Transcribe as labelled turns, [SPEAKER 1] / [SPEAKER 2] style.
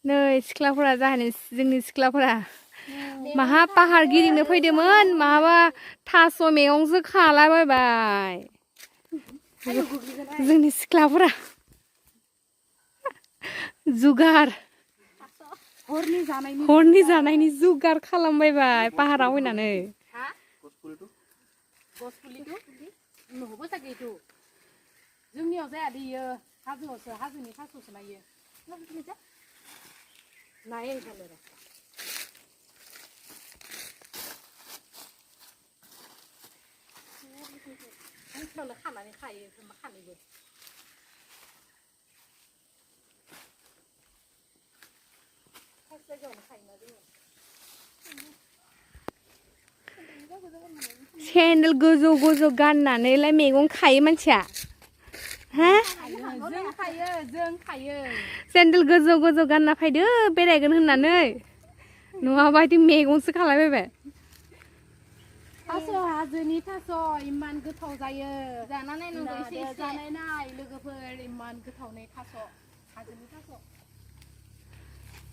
[SPEAKER 1] नै सिख्लाफोरा जाहैनो जोंनि सिख्लाफोरा माहा पाहार गिदिंनो फैदोंमोन माहाबा थास' मैगंसो खालाबायबाय जोंनि सिख्लाफोरा जुगार हरनि जानायनि जुगार खालामबायबाय पाहाराव फैनानै जोंनियाव जाया बियो हाजोआवसो हाजोनि थास'सो नायो नायो जानो मानसिफ्रानो खानानै खायो मा खानोबो सेन्देल गोजौ गोजौ गाननानैलाय मैगं खायो मानसिया हा जों खायो सेन्देल गोजौ गोजौ गानना फैदो बेरायगोन होननानै नङाबा इदि मैगंसो खालायबायबाय थास' हाजोनि थास' इमान गोथाव जायो जानाय नाय लोगोफोर इमान गोथाव नै थास' हाजोनि थास'